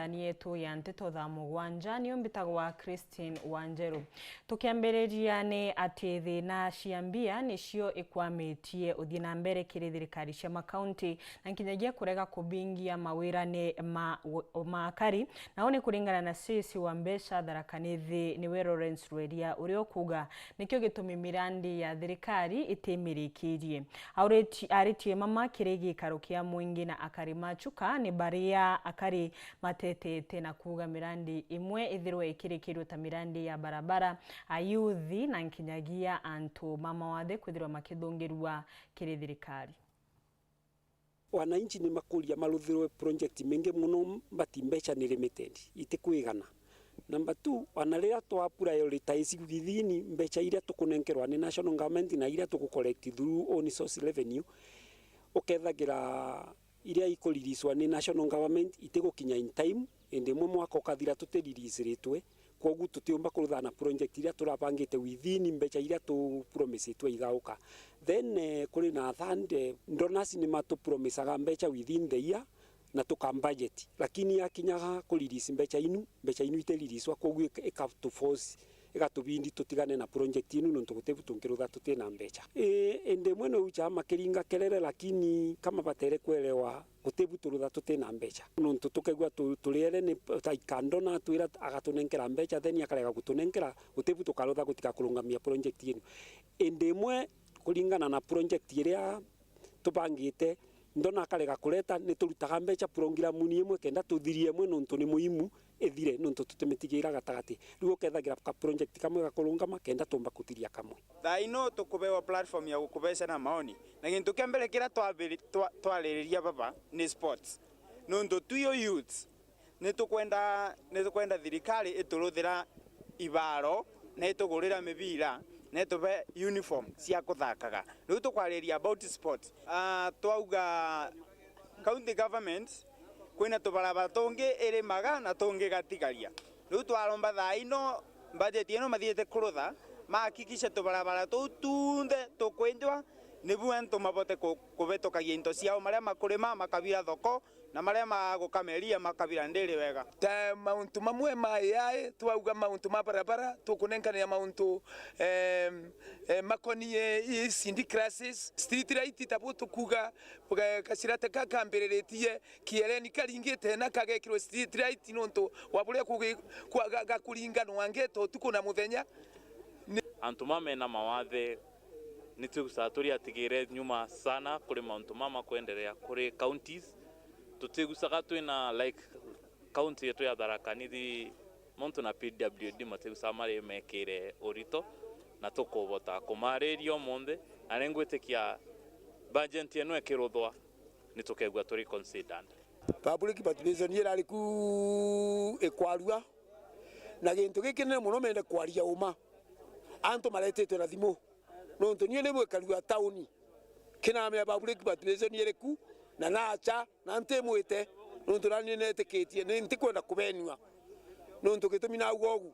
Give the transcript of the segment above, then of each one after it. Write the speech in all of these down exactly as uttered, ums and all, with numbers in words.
Ni yetu ya nteto thaa mugwanja, nio mbitagwa Christine Wanjeru. Tukiambiriria ni ati thina cia mbia nicio ikwamitie uthii na mbere kiri thirikari cia makaunti, na nkinyagia kurega kubingia mawirane ma, ma akari. Nao ni kuringana na C C wa mbeca Tharaka Nithi niwe Lawrence Rweria, uria ukuga nikio gitumi mirandi ya thirikari itimirikirie. Auriti-, aritie mama kiri gikaro kia mwingi na akari ma Chuka ni baria akari matetete na kuuga mirandi imwe ithirwe ikirikirwe ta mirandi ya barabara, ayuthi na nkinyagia antu ma mawathe kwithirwa makithungirua kiri thirikari. Wananchi ni makuria maruthirwe project mingi muno, but mbeca ni limited, itikwigana. Number two, ona riria twa prioritize within mbeca iria tukunenkerwa ni national government na iria tugu collect through own source revenue, ukethagira iria ikuririswa ni national government itigukinya in time, indi imwe mwaka ukathira tutiririisiritwe, kwogu tutiumba kurutha na project iria turabangite within mbeca iria tupromisitwe igauka. Then, eh, kuri na third, eh, donors ni matupromisaga mbeca within the year na tuka budget, lakini yakinyaga kuririisi mbeca inu, mbeca inu itiririswa, kwogu ik-, ikatuforce, igatubindi tutigane na project inu nontu gutibu tungirutha tutina mbeca. Ii, indi imwe no ucha makiringa kerere, lakini kama batere kwelewa, gutibu turutha tutina mbeca. Nontu tukegua tu-, turiere ni taikando na atwira agatunenkera mbeca, then akarega gutunenkera, gutibu tukarutha gutiga kurungamia project inu. Indi imwe kuringana na project iria tubangite, ndona akarega kureta, ni turutaga mbeca programuni imwe kenda tuthirie imwe nontu ni muhimu ithire, nontu tutimitigira gatagati. Riu ukethagira ka project kamwe gakurungama kenda tumba kuthiria kamwe. Thaa ino tukubewa platform ya gukubeca na maoni, na gintu kia mbere kiria twabiri-, twa-, twaririria baba ni sports, nontu twi o youths, nitukwenda, nitukwenda thirikari ituruthira ibaro, na itugurira mibira, na itube uniform cia kuthakaga. Riu tukwariria about sports. Ah, twauga county government kwina tubarabara tungi irimaga na tungi igatigaria. Riu twaromba thaa ino, budget ino mathiite kurutha, mahakikishe tubarabara tuu tunthe tukwenjwa, nibu antu mabote ku-, kubitukagia into ciao, maria makurima makabira thoko, na maria magukama iria makabira ndiri wega. Ta mauntu mamwe ma A I, twauga mauntu ma barabara, tukunenkanira mauntu, em, eh, makoniye i seed classes, street light, tabu tukuga, ga-, gacirate ka kambiriritie, kieleni karingite na kagekirwe street light nontu wa buria kugi-, kwa-, ga-, gakuringanwa ngeta utuku na muthenya. Ni- Antu ma mena mawathe, ni twigucaga turi atigire nyuma sana kuri mauntu mama kwenderea kuri counties. Tutigucaga twina, like, county yetu ya Tharaka Nithi, muntu na P W D matigucaga mari mekire urito, na tukubota kumariria umunthi, na ningwitikia budget ino ikiruthwa, ni tukegua turi considered. Public participation irari ku ikwarua, na gintu gikinene muno mende kwaria uma. Antu maretetwe na thimu. Nontu nie ni mwikari wa tauni, kinamenya public participation iriku, na nacha, na ntimwite, nontu nani netikitie, ni ntikwenda kubenua. Nontu gitumi nauga ugu,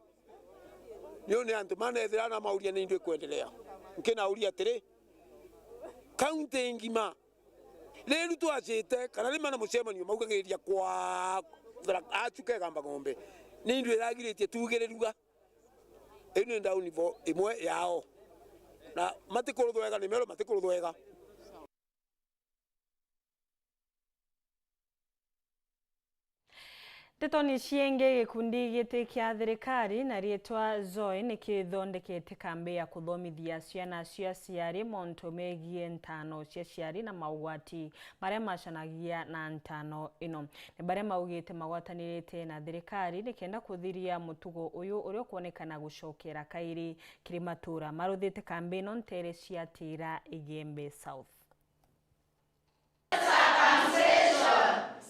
niu ni antu manethira na mauria ni indui kwendelea. Nkinauria atiri, kaunti ngima, riu twachite, kana rima na mucemanio maugagiriria kwa Tharaka, achuka igamba ng'ombe, ni indui iragiritie tugirirua. Iu ni downfall imwe yao. Na matikuruthwa wega, ni mero matikuruthwa wega. Ntetoni ciingi, gikundi giti kia thirikari na riitwa Zoe ni kithondekete kambi ya kuthomithia ciana cia aciari mauntu megie ntano cia aciari na maugwati maria macanagia na ntano ino. Ni baria maugite magwatanirite na thirikari nikenda kuthiria mutugo uyu uria ukwonekana gucokera kairi kiri matura. Maruthite kambi ino ntere cia Tira, Igembe South.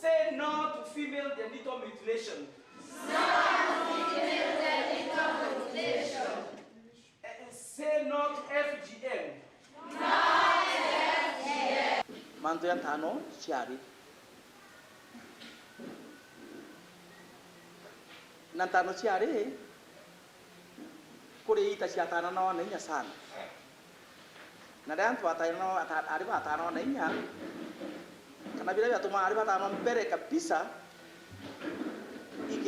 Say no to female genital mutilation. Eh, say no to F G M. Mantu ya ntano ciari. Na ntano ciari, kuri ita ciatananwa na inya sana. Na riria antu batananwa, ata-, ari batananwa na inya, kana biria biatumaa ari batananwa mbere kabisa,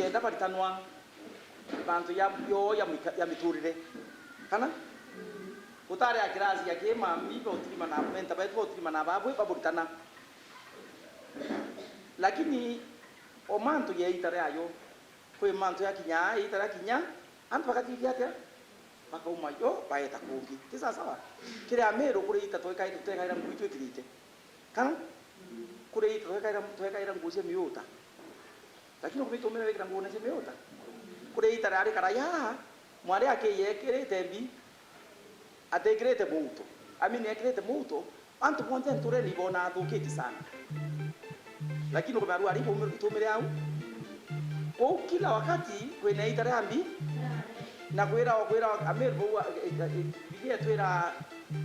Kenda baritanwa mantu ya, yo ya mika-, ya miturire. Kana? Gutari a kirasi ya ki mami bautirima na menta betu bautirima na babwe baburitana. Lakini o mantu ya ita riayo, kwi mantu ya kinya, ita ria kinya, antu bakathithia atia? Bakauma yo, baeta kungi. Ti sawa sawa? Kiri Amiru kuri ita twekaira, twekaira nguo itwikirite. Kana? Kuri ita twekaira, twekaira nguo cia miuta. Lakini ukimitumira wikira nguo na cia miuta. Kuri ita riari karaya, mwari akiye ekirite mbi, atekirite muuto. Amini ekirite muuto, antu bonthe nturene ibona athukitie sana. Lakini ukumenya rua ribu itumire au. Kou kila wakati kwina ita ria mbi, na kwira, kwira Amiru bau, eh, eh, Biblia itwira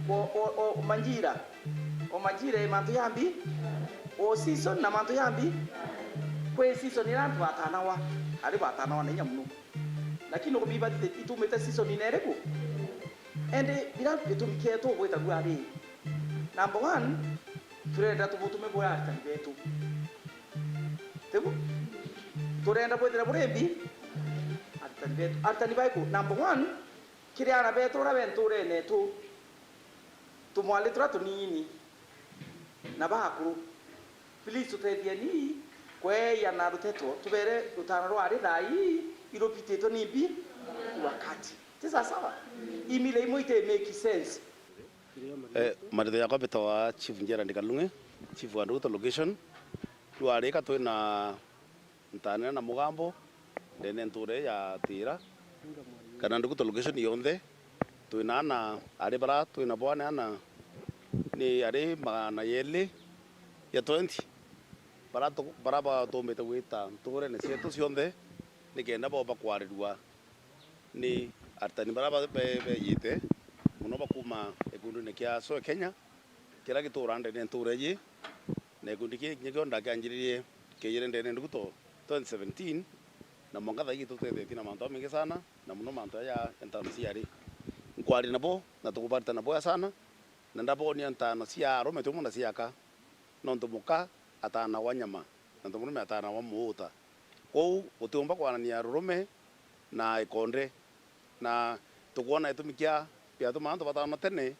o, o, o manjira, o manjira e mantu ya mbi, o season na mantu ya mbi. Kwi season iria antu batanawa, ari batanawa na inya muno. Lakini ukumenya itumite season ina iriku? Indi biria gitumi kietu gwita rua ri, number one, turenda tubutume bwa aritani betu. Tibu? Turenda bwithire buri mbi aritani betu. Aritani baiku, number one, kiri aana betu uria be nturene tu, tumwari turia tunini na bakuru. Please, tutethieni kweeyana ruteto, tubere rutano rwa ri thaa ii irupititwe ni mbi wakati. Ti sawa sawa? Imila imwe ite make sense. Eh, maritho yakwa mbitawa Chief Gerald Kalung'e, Chief wa Nduguto Location. Rua rika twina ntanene na mugambo ndene nture ya Tira, kana Nduguto Location yonthe. Twina ana ari bara twina bo ane ana ni ari magana yeli ya twenty, bara tu-, bara batumbite gwita nturene cietu cionthe, nikenda bo bakwarirua ni aritani bara ba-, be-, beyite muno bakuma gikundine kia Soe Kenya, kiria gituura ndene nture iji. Na gikundi kii kinya kio ndakianjiririe kiejire ndene Nduguto twenty seventeen, na mwanka thaa iji tutethetie na mantu jamaingi sana, na muno mantu jaja ya ntano cia ari. Nkwaria nabo, na tukubarita nabo ya sana, na ndabonia ntano cia arume ti umwe na cia aka, nontu muka atanagwa nyama, na nontu murume atanagwa muuta. Kwou gutiumba kwanania rurume na ikonde, na tukwona gitumi kia, kiatuma antu batano tene,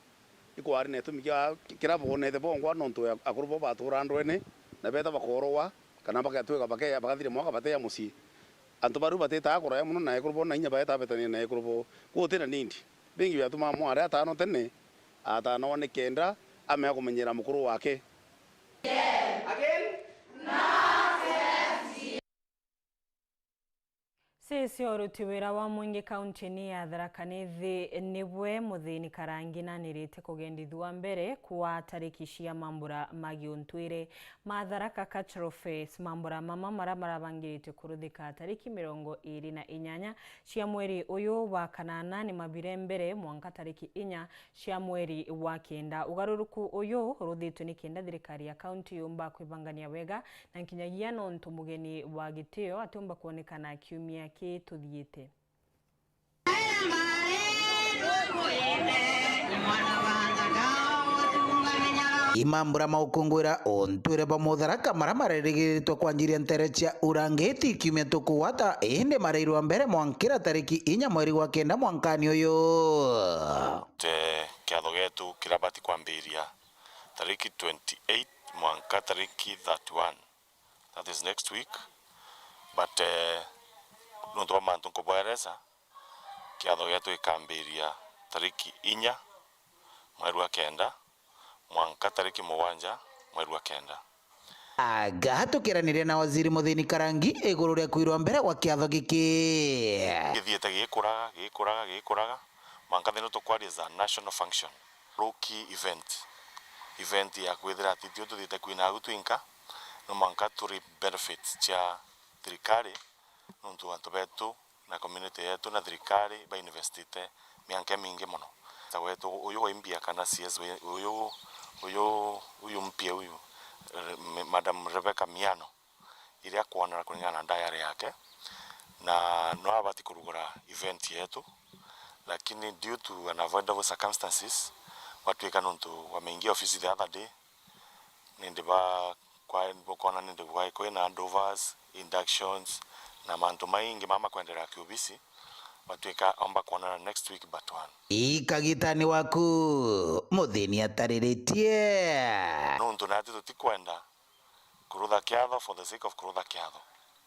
ikwari na gitumi kia, kiria boonete bongwa, nontu ya akuru bo batuura ndwene, na beeta bakoorwa, kana bagatwika bake-, bakathire mwaka bateya mucii. Antu bariu batitaga kuraya mono na ekuru bo, na inya baeta betania na ekuru bo. Kwou uti na need. Bingi biatuma mwari atano tene, atanagwa nikenda amea kumenyera mukuru wake. Again? Sisi uruti wira wa mwingi kaunti-ini ya Tharaka Nithi nibwe Muthini Karangi nanirite kugendithua mbere kwa tariki cia mambura ma giuntwire ma Tharaka Cultural Fest. Mambura mama maria marabangirite kuruthika tariki mirongo iri na inyanya cia mweri uyu wa kanana ni mabire mbere mwanka tariki inya cia mweri wa kenda. Ugaruruku uyu uruthitwe ni kenda thirikari ya kaunti yumba kwibangania wega na nkinyagia nontu mugeni wa gitio atiumba kwonekana kiumia ki tuthiite. I mambura ma gukungwira untwire bwa Mutharaka maria marerigiriritwe kwanjiria ntere cia Urangiti kiumia tukugwata, indi marairwa mbere mwankira tariki inya mweri gwa kenda mwankani uyu. Te kiatho gietu kiria bati kwambiria tariki twenty-eight mwanka tariki thirty-one, that is next week, but, eh, nontu bwa mantu nkubweresa, kiatho gietu gikambiria tariki inya mweri wa kenda mwanka tariki mugwanja mweri wa kenda. Anga tukiraniria na Waziri Muthini Karangi iguru ria kwirwa mbere gwa kiatho giki. Githiite gikuraga, gikuraga, gikuraga, mwanka thiina tukwaria is a national function. Ruki event. Event ya kwithira ati tio tuthiite kwina au twinka, no mwanka turi benefits cia thirikari, nontu antu betu na community yetu na thirikari bainvestite mianka imingi mono. Ta wetu uyu wa Imbia kana C S uyu, uyu, uyu mpia uyu, Re-, Madam Rebecca Miano, iria akwonera kuringana na diary yake, na no abati kurugura event yetu, lakini due to unavoidable circumstances, gwatwika nontu wameingia ofisi the other day, nindi ba, kwa, bukona nindi kwa, kwina handovers, inductions, na mantu maingi mama kwenderea kiubisi, batwika omba kwonana next week but one. Ikagitani waku, Muthini atariritie. Nontu nati tutikwenda kurutha kiatho for the sake of kurutha kiatho.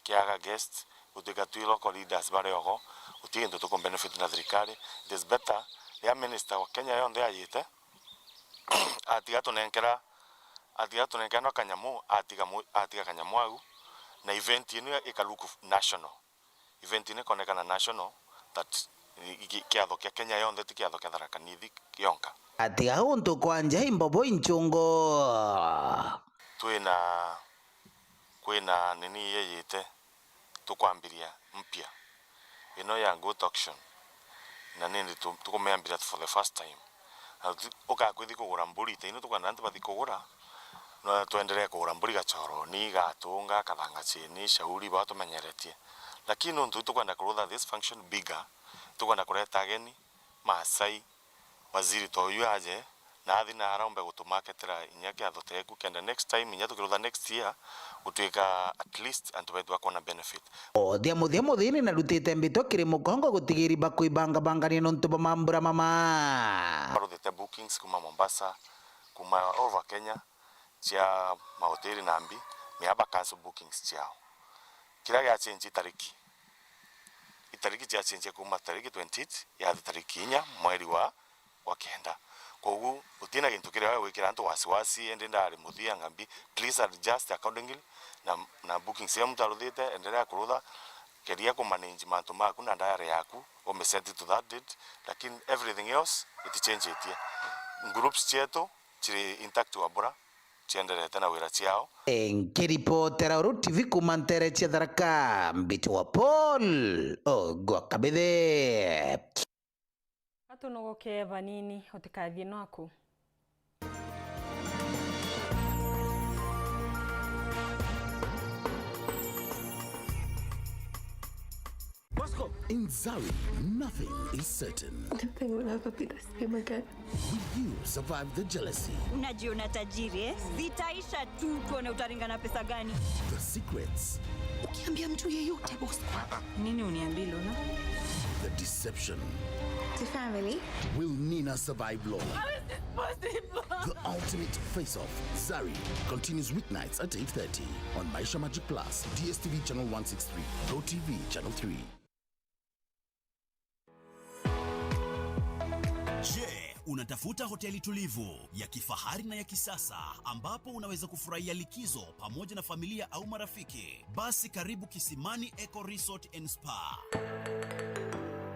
Kiaga guest, gutwika twi local leaders bari ogo, guti gintu tuku benefit na thirikari. It is better riria minister wa Kenya yonthe ayite, atiga tunenkera, atiga tunenkera no kanyamu, atiga mu-, atiga kanyamu au, na event ino ika look national. Event ino ikonekana national, that i-, i-, kiatho kia Kenya yonthe, ti kiatho kia Tharaka Nithi kionka. Atiga untu kwanja imbobo inchungu. Twina, kwina nini yeyite, tukwambiria mpya ino ya goat auction, na nindi tu-, tukumiambiria for the first time. Na tu-, ukakwithi kugura mburi, ta ino tukwenda antu bathi kugura, no twenderee kugura mburi Gachoroni, Gatunga, Kathangachini, Shauri, bao tumenyeretie. Lakini nontu tukwenda kurutha this function bigger, tukwenda kureta ageni, Maasai, waziri ta uyu aje, na athi na araumbe gutumaketera inya kiatho teku, kenda next time, inya tukirutha next year, gutwika at least antu betu bakwona benefit. Othia muthia muthini narutite mbito kiri mukongo gutigiri bakwibangabangania nontu bwa mambura mama. Baruthite bookings kuma Mombasa, kuma all over Kenya, cia mahoteli nambi, mea ba cancel bookings ciao. Kiria giachenji itariki. Itariki ciachenjia kuma tariki twenty-eight yathi tariki inya mweri wa, wa kenda. Koguo gutina gintu kiria wagwikira antu wasiwasi, indi ndari muthia ngambi, please adjust accordingly, na, na bookings iria muntu aruthite, endelea kurutha, keria kumanage mantu maku na diary yaku, umiset to that date, lakini everything else itichenjitie. Groups cietu ciri intact wabura, cienderete na wira ciao. Nkiripotera Uru T V kuma ntere cia Tharaka, mbitwa Paul Ogwa Kabithe. Atunogoke banini, utikathie nwaku. In Zari, nothing is certain. Nothing will ever be the same again. Will you survive the jealousy? Unajiona tajiri, eh? Zitaisha tu, tuone utaringa na pesa gani. The secrets. Ukiambia mtu yeyote, boss. Nini uniambie, Lola? The deception. The family. Will Nina survive Lola? How is this possible? The ultimate face-off. Zari continues weeknights at eight thirty on Maisha Magic Plus, D S T V channel one six three, Go T V channel three. Je, unatafuta hoteli tulivu, ya kifahari na ya kisasa ambapo unaweza kufurahia likizo pamoja na familia au marafiki? Basi karibu Kisimani Eco Resort and Spa.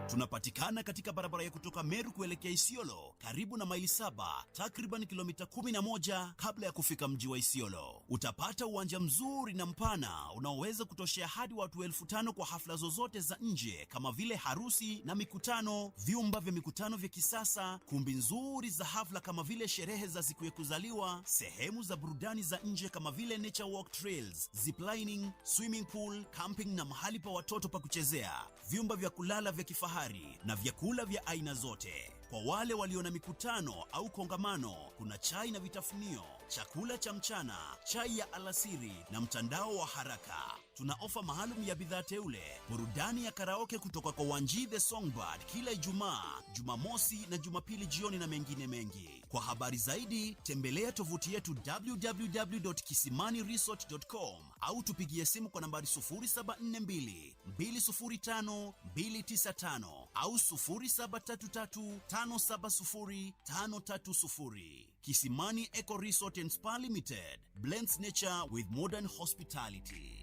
Tunapatikana katika barabara ya kutoka Meru kuelekea Isiolo, karibu na Maili Saba, takriban kilomita kumi na moja kabla ya kufika mji wa Isiolo. Utapata uwanja mzuri na mpana unaoweza kutoshea hadi watu elfu tano kwa hafla zozote za nje kama vile harusi na mikutano, vyumba vya mikutano vya kisasa, kumbi nzuri za hafla kama vile sherehe za siku ya kuzaliwa, sehemu za burudani za nje kama vile nature walk trails, ziplining, swimming pool, camping na mahali pa watoto pa kuchezea, vyumba vya kulala vya kifahari na vyakula vya aina zote. Kwa wale walio na mikutano au kongamano, kuna chai na vitafunio, chakula cha mchana, chai ya alasiri na mtandao wa haraka. Tuna ofa maalum ya bidhaa teule, burudani ya karaoke kutoka kwa Wanji the Songbird kila Ijumaa, Jumamosi na Jumapili jioni na mengine mengi. Kwa habari zaidi, tembelea tovuti yetu w w w dot kisimani resort dot com au tupigie simu kwa nambari sufuri saba nne mbili, mbili sufuri tano, mbili tisa tano au sufuri saba tatu tatu, tano saba sufuri, tano tatu sufuri. Kisimani Eco Resort and Spa Limited blends nature with modern hospitality.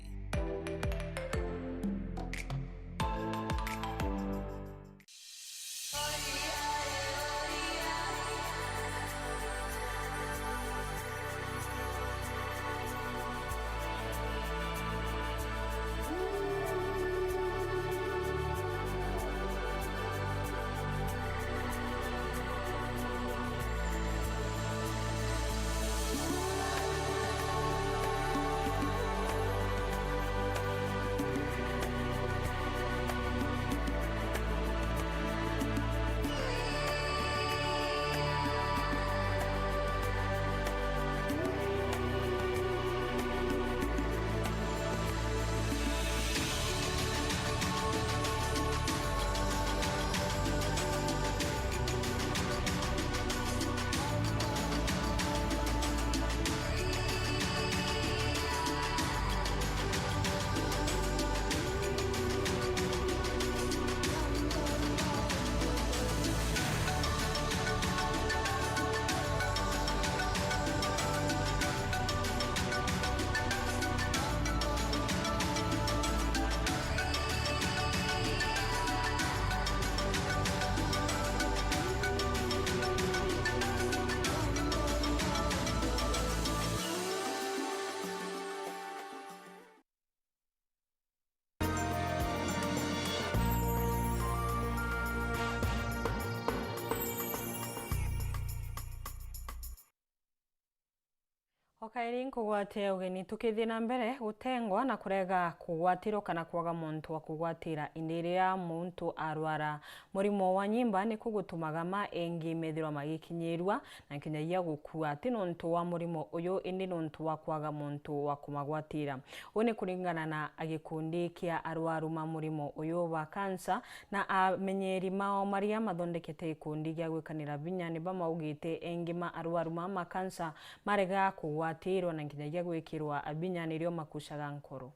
O kairi nkugwatia ugeni, tukithii na mbere gutengwa na kurega kugwatirwa kana kwaga muntu wa kugwatira, indi riria muntu arwara murimo wa nyimba, niku gutumaga ma engi methirwa magikinyirua na nkinyagia gukua, ti nontu wa murimo uyu, indi nontu wa kwaga muntu wa kumagwatira. Uu ni kuringana na gikundi kia arwaru ma murimo uyu ba kansa, na amenyeri mao maria mathondekete gikundi gia gwikanira binya ni bamaugite engi ma arwaru ma makansa marega kugwatirwa na nginyagia gwikirwa binya nirio makucaga nkoro.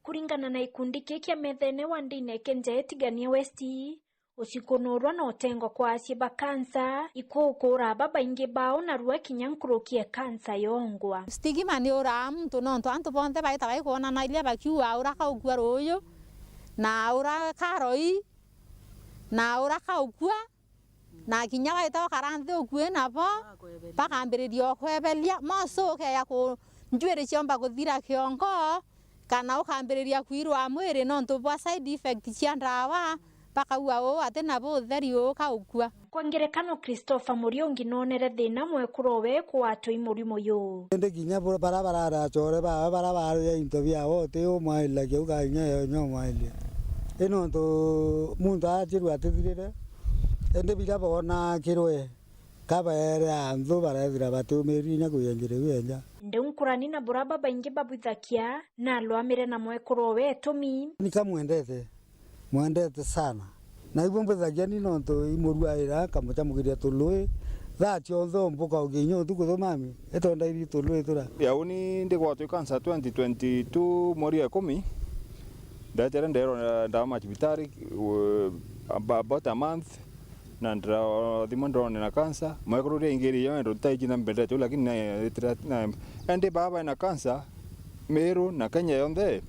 Kuringana na gikundi kii kia Methene wa Ndineke Njae Tigania West, ucikunurwa na utengwa kwa acii ba kansa ikuukura babaingi bao narua kinya nkuruki e kansa yongwa. Stigma ni uraa muntu nontu antu bonthe baitaga ikwonanairia bakiuga, "Ura kaukua ruuyu, na ura karoi, na ura kaukua." Na kinya waita ukara nthi ukui nabo, bakambiriria ukweberia, moso ukeya ku, njuiri ciomba kuthira kiongo, kana ukambiriria kwirwa mwiri nontu bwa side effect cia ndawa, bakauga uu ati nabo utheri uu kaukua. Kwa ngerekano, Christopher Muriungi noonere thina mwekuru owe kwatwa i murimo juu. Indi kinya bu-, bara barari acore bawe bara baria into biawe uti umwairira kiu ka kinya yo inya umwairia. I nontu muntu aacirua atithirire, indi biria boonaa kirwe kabeere anthu barethira batiumiirie inya kwienja riu enja. Indi unkurani na bura babaingi babwithakia, na alwamire na mwekuru owe itumi. Ni kamwendete. Mwendete sana. Na ibu mbwithagia ni nontu imurwaira, nkamucamukiria tului. Thaa cionthe umbuka ukinya utuku thumami, itonda iri tului tura. Ya uni ndigwatwa i kansa twenty twenty-two mweri wa ikumi. Ndaetere ndeerwa ndawa macibitari, uh, ab-, about a month, na ndathimwa ndonene na kansa. Mwekuru ria ingi rio ndo ntaiji na mbendete, lakini na, na, endi baba ena kansa, Meru na Kenya yonthe,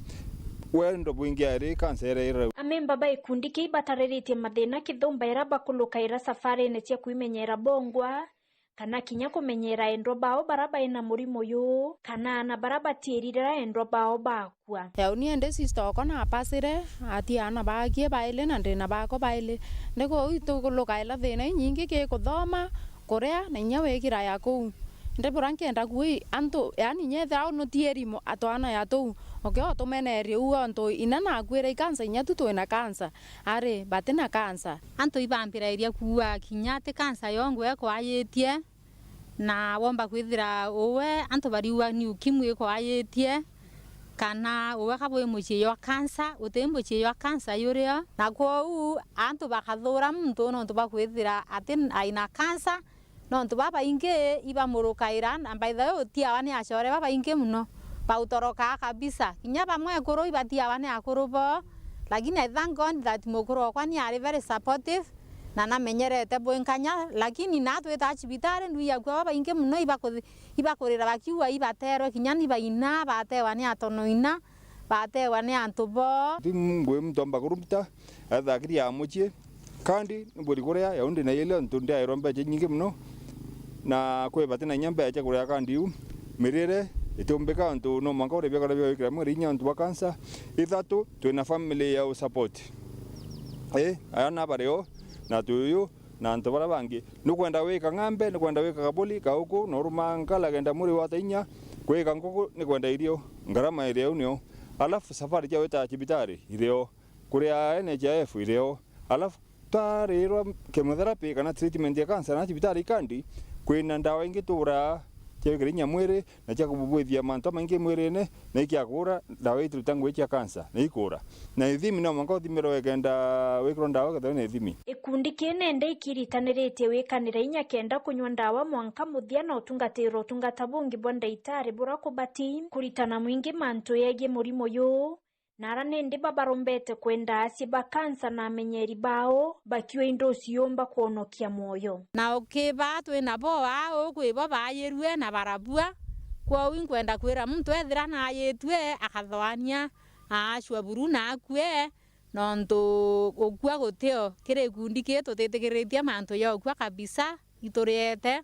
wendo bwingi ari kansa ira ira. Amemba ba gikundi kii batariritie mathina kithumba ira bakulukaira safarine cia kwimenyera bongwa, kana kinya kumenyera endwa bao bara bai na murimo juu, kana aana bara batiirira endwa bao bakua. Yauni endi sister okwa napasire, atia aana baakie baili na ndina bakwa baili. Ndi kuu itukulukaira thina inyingi ki kuthoma, kuria, na inya wikira ya kuu. Ndi bura nkenda kui antu, yaani nyethira au nuti elimu atwana ya tuu, ukio utumenerie uu ontu ina nakuire i kansa, inya tu twina kansa, ari batina kansa. Antu ibambirairia kuua kinya ati kansa yongu ekwayitie, na womba kwithira uwe antu bariua ni ukimwi ikwayitie, kana uwe kaba wi mucii jwa kansa, uti mucii jwa kansa yurio. Na kwou antu bakathura muntu nontu bwa kwithira ati aina kansa, nontu babaingi ibamurukaira, na by the way utiawa ni acore babaingi muno, bautorokaa kabisa. Kinya bamwe ekuru ibatiawa ni akuru boo, lakini I thank God that mukuru okwa ni ari very supportive, na namenyerete bwinkanya, lakini na twita cibitari ndwiagua babaingi muno ibakuthi-, ibakurira bakiuga ibaterwe kinya ni baina, batewa ni atono ina, batewa ni antu boo. Ti ngui muntu omba kuruta, ethakiria ya mucii, kandi mburi kuria, yaundi na ile ontu ndiairwa mbeca nyingi muno, na kwi bati na inya mbeca kuria kandi iu. Mirire itiumbika ontu no mwanka urie biakara bia gwikira mwiri inya ontu bwa kansa. Ithatu, twina family ya u support. Ii, aana bari o, na tuyu, na antu baria bangi. Nukwenda wika ng'ambe, nukwenda wika kaburi, kauku, noruma nkala kenda mwiri wata inya, kwika nguku, nikwenda irio, ngarama iri au nio. Alafu safari cia gwita cibitari, iri o. Kuria N H I F iri o. Alafu twarirwa chemotherapy kana treatment ya cancer na cibitari ikandi, kwina ndawa ingi tuguraa cia gwikira inya mwiri, na cia kububwithia mantu jamaingi mwirine, na ikiakuura, ndawa itiruta ngugi cia kansa, na ikuura. Na ithimi no mwanka uthimirwe kenda wikirwa ndawa ukethirwa na ithimi. Gikundi kii nende ikiritaniritie wikanira inya kenda kunywa ndawa mwanka muthia na utungatirwa utungata bungi bwa ndaitari bura kubati, kuritana mwingi mantu yegie murimo juu, na ara nindi babarombete kwenda asie ba kansa na amenyeri bao bakiua indo ciumba kwonokia mwoyo. Na ukiba twina bo aa, ukwibo baayirue na barabua. Kwou inkwenda kwira muntu ethira naayitue, akathoania, aacua buru na akue, nontu gukua gutio kiri gikundi kii tutitikiritie mantu ja ukua kabisa, ituriete,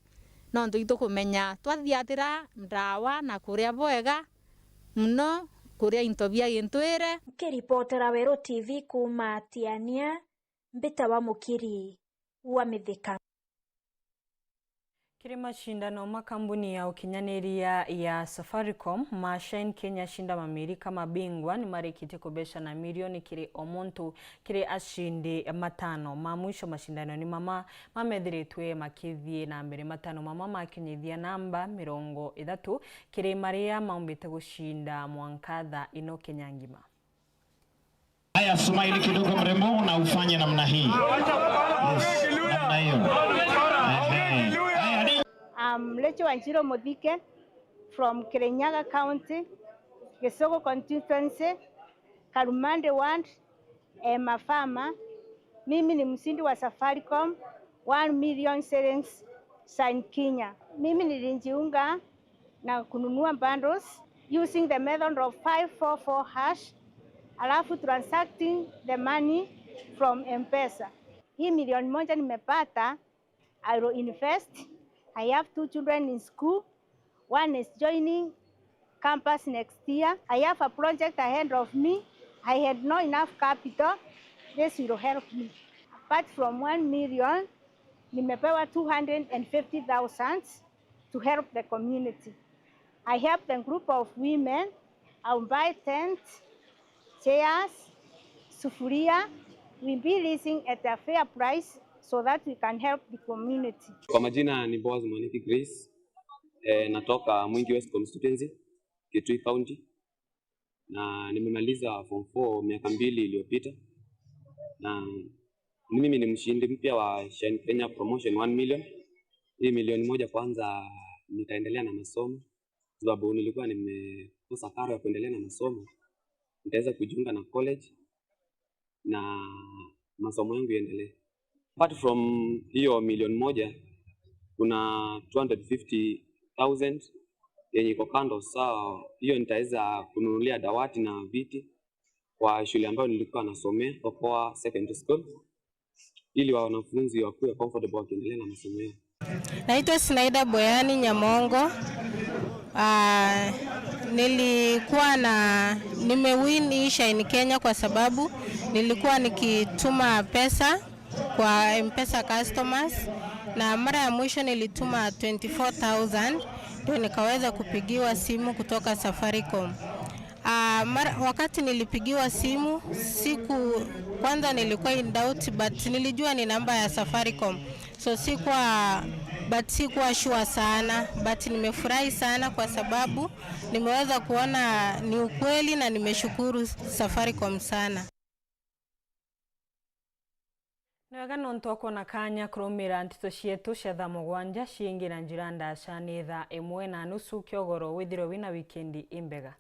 nontu itukumenya twathiatira ndawa na kuria bwega, muno kuria into bia gintwire. Nkiripotera Weru T V kuuma Tiania, mbitawa Mukiri wa Mithika. Kiri macindano ma kambuni ya ukinyaniria ya Safaricom, ma Shine Kenya Shinda Mamirika Mabingwa nimarikitie kubecana milioni kiri o muntu kiri acindi matano. Ma mwisho macindanoni mama mamethiritwe makithii na mbere, matano mama makinyithia namba mirongo ithatu kiri maria maumbite gucinda mwanka thaa ino Kenya ngima. Haya, smile kidogo mrembo, na ufanye namna hii. Yes, namna hiyo. Ehe. Haya, di- I'm Rachel Wanjiru Muthike from Kirinyaga County, Gisugu Constituency, Karumande Ward. Eh, mafama, mimi ni mshindi wa Safaricom one million shillings Shine Kenya. Mimi nilijiunga na kununua bundles using the method of five four four hash, alafu transacting the money from M-Pesa. Hii milioni moja nimepata, I will invest. I have two children in school. One is joining campus next year. I have a project ahead of me. I had no enough capital. This will help me. Apart from one million, nimepewa two hundred and fifty thousand to help the community. I help the group of women. I'll buy tent, chairs, sufuria. We'll be leasing at a fair price so that we can help the community. Kwa majina ni Boaz Mwaniki Grace. Eh, natoka Mwingi West Constituency, Kitui County. Na nimemaliza form four miaka mbili iliyopita. Na mimi ni mshindi mpya wa Shine Kenya Promotion one million. Hii milioni moja kwanza nitaendelea na masomo, sababu nilikuwa nimekosa karo ya kuendelea na masomo. Nitaweza kujiunga na college na masomo yangu iendelee. Apart from hiyo milioni moja, kuna two hundred fifty thousand yenye iko kando, sawa. Hiyo nitaweza kununulia dawati na viti kwa shule ambayo nilikuwa nasomea, Okoa Secondary School, ili wanafunzi wakuwe comfortable wakiendelea na masomo yao. Naitwa Sinaida Boyani Nyamongo. Ah, nilikuwa na, nimewin hii Shine Kenya kwa sababu nilikuwa nikituma pesa kwa M-Pesa customers, na mara ya mwisho nilituma twenty-four thousand, ndio nikaweza kupigiwa simu kutoka Safaricom. Ah, mara, wakati nilipigiwa simu, siku, kwanza nilikuwa in doubt, but nilijua ni namba ya Safaricom. So sikuwa, but sikuwa sure sana, but nimefurahi sana kwa sababu nimeweza kuona ni ukweli na nimeshukuru Safaricom sana. Ni wega nontu wa kwona kanya kurumira nteto cietu cia thaa mugwanja ciingi na njira ndaca. Ni thaa imwe na nusu kiogoro. Withirwe wina wikendi imbega.